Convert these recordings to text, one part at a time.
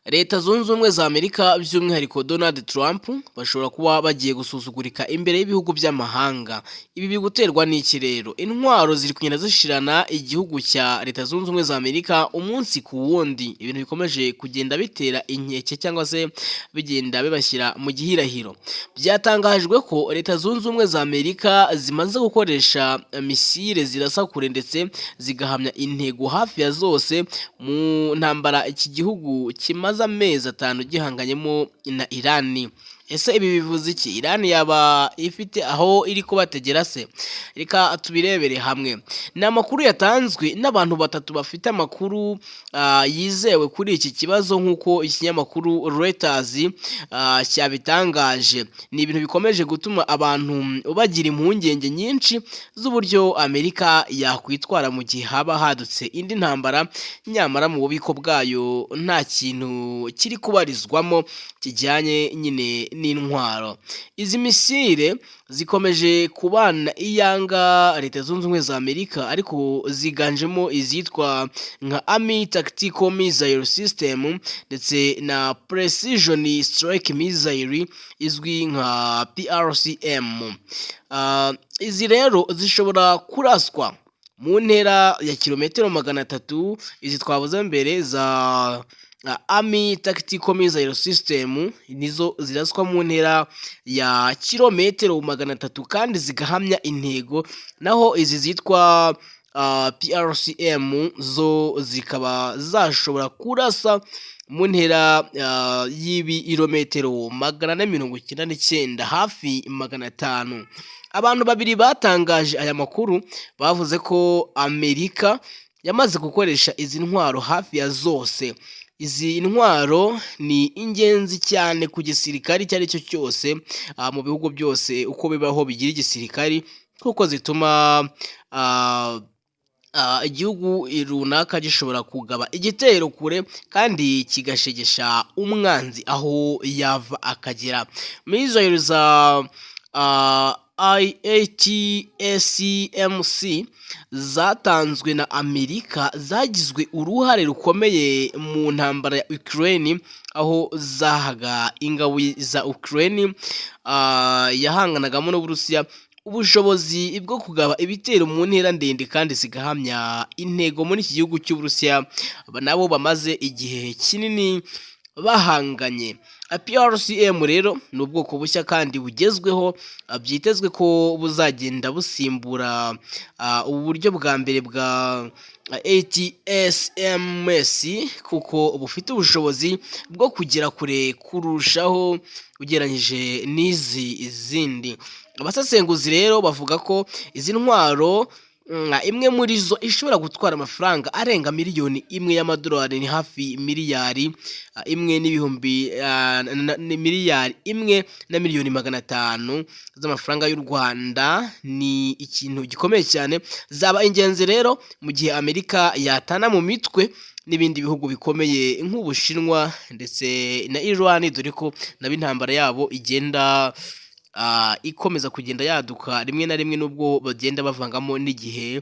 Leta Zunze Ubumwe za Amerika, by'umwihariko Donald Trump, bashobora kuba bagiye gusuzugurika imbere y'ibihugu by'amahanga. Ibi biri guterwa n'iki rero? Intwaro ziri kugenda zishirana igihugu cya Leta Zunze Ubumwe za Amerika umunsi ku wundi, ibintu bikomeje kugenda bitera inkeke cyangwa se bigenda bibashyira mu gihirahiro. Byatangajwe ko Leta Zunze Ubumwe za Amerika zimaze gukoresha misile zirasa kure ndetse zigahamya intego hafi ya zose mu ntambara iki gihugu kimaze amezi 5 gihanganyemo na Irani. Ese ibi bivuze iki? Irani yaba ifite aho iri kubategera se? Reka tubirebere hamwe. Ni amakuru yatanzwe n'abantu batatu bafite amakuru yizewe kuri iki kibazo, nk'uko ikinyamakuru Reuters cyabitangaje. Ni ibintu bikomeje gutuma abantu bagira impungenge nyinshi z'uburyo Amerika yakwitwara mu gihe haba hadutse indi ntambara, nyamara mu bubiko bwayo nta kintu kiri kubarizwamo kijyanye nyine n'intwaro. Izi misile zikomeje kubana iyanga Leta Zunze Ubumwe za Amerika, ariko ziganjemo izitwa nka Army Tactical Missile System ndetse na Precision Strike Missile izwi nka PrSM. Izi rero zishobora kuraswa mu ntera ya kilometero 300. Izi twavuze mbere za Army Tactical Missile System nizo ziraswa mu ntera ya kilometero 300 kandi zigahamya intego, naho izi zitwa PrSM zo zikaba zashobora kurasa mu ntera y'ibirometero 499, hafi 500. Abantu babiri batangaje aya makuru bavuze ko Amerika yamaze gukoresha izi ntwaro hafi ya zose. Izi ntwaro ni ingenzi cyane ku gisirikari icyo ari cyo cyose mu bihugu byose uko bibaho bigira igisirikari, kuko zituma igihugu runaka gishobora kugaba igitero kure kandi kigashegesha umwanzi aho yava akagera. Missile za ATACMS zatanzwe na Amerika zagizwe uruhare rukomeye mu ntambara ya Ukraine, aho zahaga ingabo za Ukraine yahanganagamo n'Uburusiya ubushobozi bwo kugaba ibitero mu ntera ndende kandi zigahamya intego muri iki gihugu cy'Uburusiya nabo bamaze igihe kinini bahanganye. PrSM rero ni ubwoko bushya kandi bugezweho, byitezwe ko buzagenda busimbura ubu buryo bwa mbere bwa ATACMS, kuko bufite ubushobozi bwo kugera kure kurushaho ugereranyije n'izi zindi. Abasesenguzi rero bavuga ko izi ntwaro imwe muri zo ishobora gutwara amafaranga arenga miliyoni 1 y'amadolari, ni hafi miliyari imwe n'ibihumbi, miliyari 1 na miliyoni 500 z'amafaranga y'u Rwanda. Ni ikintu gikomeye cyane. Zaba ingenzi rero mu gihe Amerika yatana mu mitwe n'ibindi bihugu bikomeye nk'Ubushinwa ndetse na Iran, dore ko nabo intambara yabo igenda ikomeza kugenda yaduka rimwe na rimwe, nubwo bagenda bavangamo n'igihe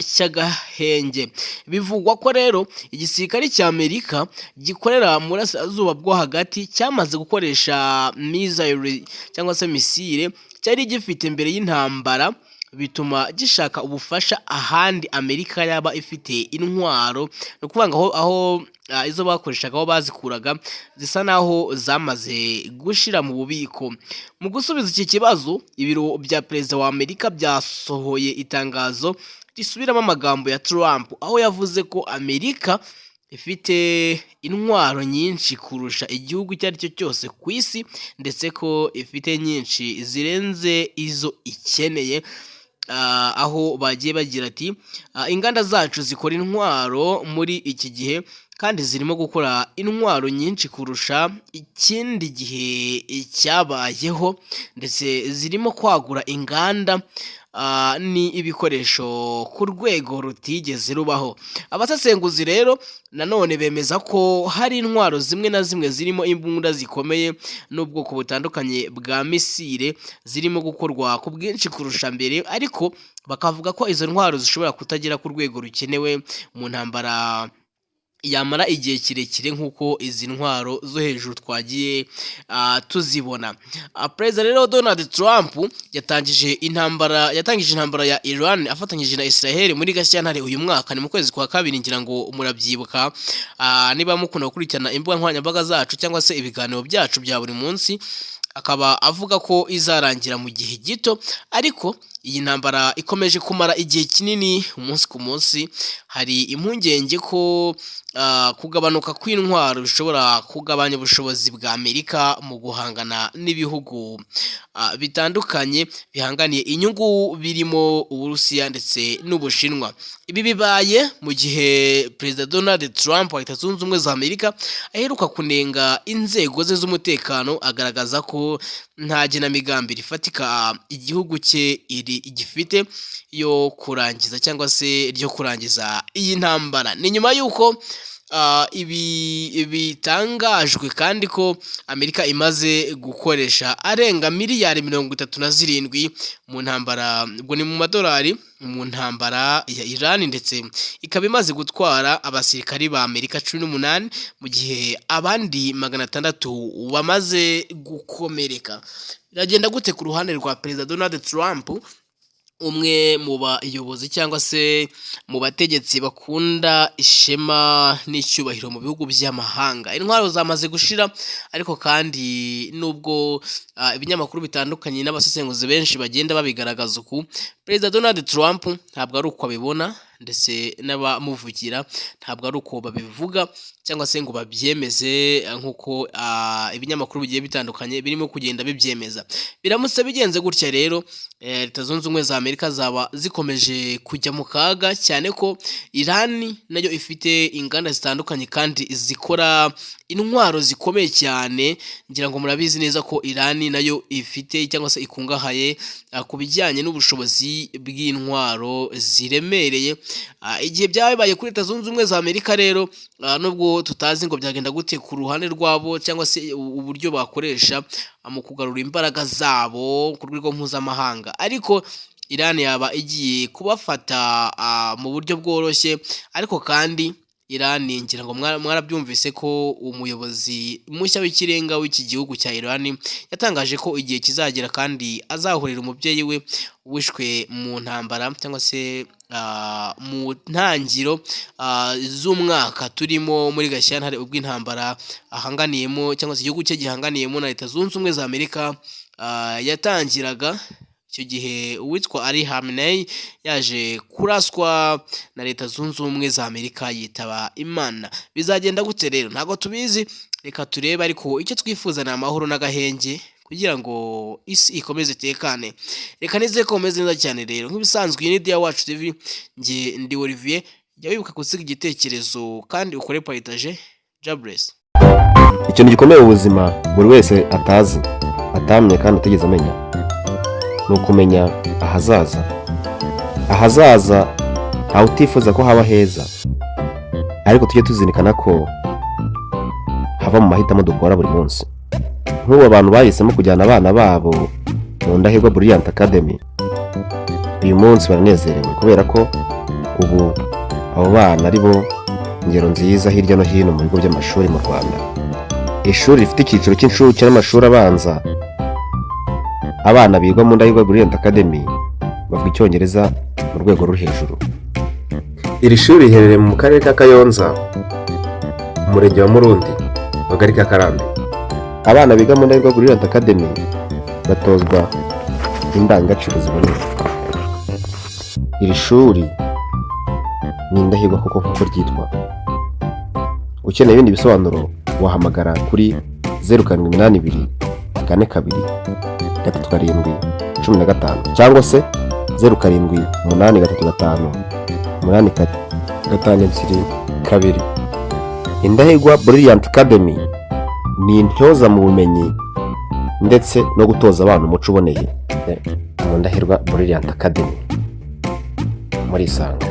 cy'agahenge. Bivugwa ko rero igisirikare cya Amerika gikorera mu burasirazuba bwo hagati cyamaze gukoresha missile cyangwa se misile cyari gifite mbere y'intambara, bituma gishaka ubufasha ahandi Amerika yaba ifite intwaro. Ni ukuvuga ngo aho izo bakoreshaga, aho bazikuraga zisa naho zamaze gushira mu bubiko. Mu gusubiza iki kibazo, ibiro bya perezida wa Amerika byasohoye itangazo risubiramo amagambo ya Trump, aho yavuze ko Amerika ifite intwaro nyinshi kurusha igihugu icyo ari cyo cyose ku isi, ndetse ko ifite nyinshi zirenze izo ikeneye. Aho bagiye bagira ati: "Inganda zacu zikora intwaro muri iki gihe kandi zirimo gukora intwaro nyinshi kurusha ikindi gihe cyabayeho, ndetse zirimo kwagura inganda n'ibikoresho ku rwego rutigeze rubaho." Abasesenguzi rero nanone bemeza ko hari intwaro zimwe na zimwe zirimo imbunda zikomeye n'ubwoko butandukanye bwa misile zirimo gukorwa ku bwinshi kurusha mbere, ariko bakavuga ko izo ntwaro zishobora kutagera ku rwego rukenewe mu ntambara. Yamara igihe kirekire nk'uko izi ntwaro zo hejuru twagiye tuzibona. Perezida rero Donald Trump yatangije intambara ya Iran afatanyije na Israel muri Gashyantare uyu mwaka, ni mu kwezi kwa kabiri, ngira ngo murabyibuka niba mukunda gukurikirana imbuga nkoranyambaga zacu cyangwa se ibiganiro byacu bya buri munsi, akaba avuga ko izarangira mu gihe gito, ariko iyi ntambara ikomeje kumara igihe kinini umunsi ku munsi. Hari impungenge ko kugabanuka kw'intwaro bishobora kugabanya ubushobozi bwa Amerika mu guhangana n'ibihugu bitandukanye bihanganiye inyungu, birimo Uburusiya ndetse n'Ubushinwa. Ibi bibaye mu gihe Perezida Donald Trump wa Leta Zunze Ubumwe za Amerika aheruka kunenga inzego ze z'umutekano, agaragaza ko nta genamigambi rifatika igihugu cye iri gifite yo kurangiza cyangwa se ryo kurangiza iyi ntambara. Ni nyuma y'uko ibi bitangajwe kandi ko Amerika imaze gukoresha arenga miliyari 37 mu ntambara, ubwo ni mu madolari, mu ntambara ya Iran, ndetse ikaba imaze gutwara abasirikari ba Amerika 18, mu gihe abandi 600 bamaze gukomereka. Biragenda gute ku ruhande rwa Perezida Donald Trump, umwe mu bayobozi cyangwa se mu bategetsi bakunda ishema n'icyubahiro mu bihugu by'amahanga? Intwaro zamaze gushira, ariko kandi nubwo ibinyamakuru bitandukanye n'abasesenguzi benshi bagenda babigaragaza uku, Perezida Donald Trump ntabwo ari uko abibona, ndetse n'abamuvugira ntabwo ari uko babivuga cyangwa se ngo babyemeze nk'uko ibinyamakuru bigiye bitandukanye birimo kugenda bibyemeza. Biramutse bigenze gutya rero, Leta Zunze Ubumwe za Amerika zaba zikomeje kujya mu kaga, cyane ko Iran nayo ifite inganda zitandukanye kandi zikora intwaro zikomeye cyane. Ngira ngo murabizi neza ko Iran nayo ifite cyangwa se ikungahaye ku bijyanye n'ubushobozi bw'intwaro ziremereye. Igihe byabaye kuri Leta Zunze Ubumwe za Amerika rero, nubwo tutazi ngo byagenda gute ku ruhande rwabo cyangwa se uburyo bakoresha mu kugarura imbaraga zabo ku rwego mpuzamahanga, ariko Iran yaba igiye kubafata mu buryo bworoshye. Ariko kandi Iran, ngira ngo mwarabyumvise ko umuyobozi mushya w'ikirenga w'iki gihugu cya Iran yatangaje ko igihe kizagera kandi azahorera umubyeyi we wishwe mu ntambara, cyangwa se mu ntangiro z'umwaka turimo muri Gashyantare, ubwo intambara ahanganiyemo cyangwa se igihugu cye gihanganiyemo na Leta Zunze Ubumwe za Amerika yatangiraga. Icyo gihe uwitwa Ali Khamenei yaje kuraswa na Leta Zunze Ubumwe za Amerika, yitaba Imana. Bizagenda gute rero? Ntabwo tubizi, reka turebe, ariko icyo twifuza ni amahoro n'agahenge kugira ngo isi ikomeze itekane. Reka nizere ko mumeze neza cyane rero. Nk'ibisanzwe, iyi ni Dear Wacu TV, njye ndi Olivier. Jya wibuka gusiga igitekerezo kandi ukore partage. Jaburesi. Ikintu gikomeye mu buzima buri wese atazi, atamenye kandi atigeze amenya, ni ukumenya ahazaza. Ahazaza ntawe utifuza ko haba heza, ariko tujye tuzirikana ko hava mu mahitamo dukora buri munsi. Nk'ubu abantu bahisemo kujyana abana babo mu Ndahirwa Brilliant Academy, uyu munsi baranezerewe kubera ko ubu abo bana ari bo ingero nziza hirya no hino mu bigo by'amashuri mu Rwanda. Ishuri rifite icyiciro cy'incuke n'amashuri abanza. Abana biga mu Ndahirwa Brilliant Academy bavuga Icyongereza mu rwego ruri hejuru. Iri shuri riherereye mu karere ka Kayonza, Umurenge wa Murundi, Akagari ka Karambi. Abana biga mu Ndahirwa Brilliant Academy batozwa indangagaciro ziboneye. Iri shuri ni indahirwa koko nk'uko ryitwa. Ukeneye ibindi bisobanuro wahamagara kuri 0782423715 cyangwa se 07835852. Indahigwa Brilliant Academy ni intyoza mu bumenyi ndetse no gutoza abana umuco uboneye. Mu Ndahirwa Brilliant Academy, murisanga.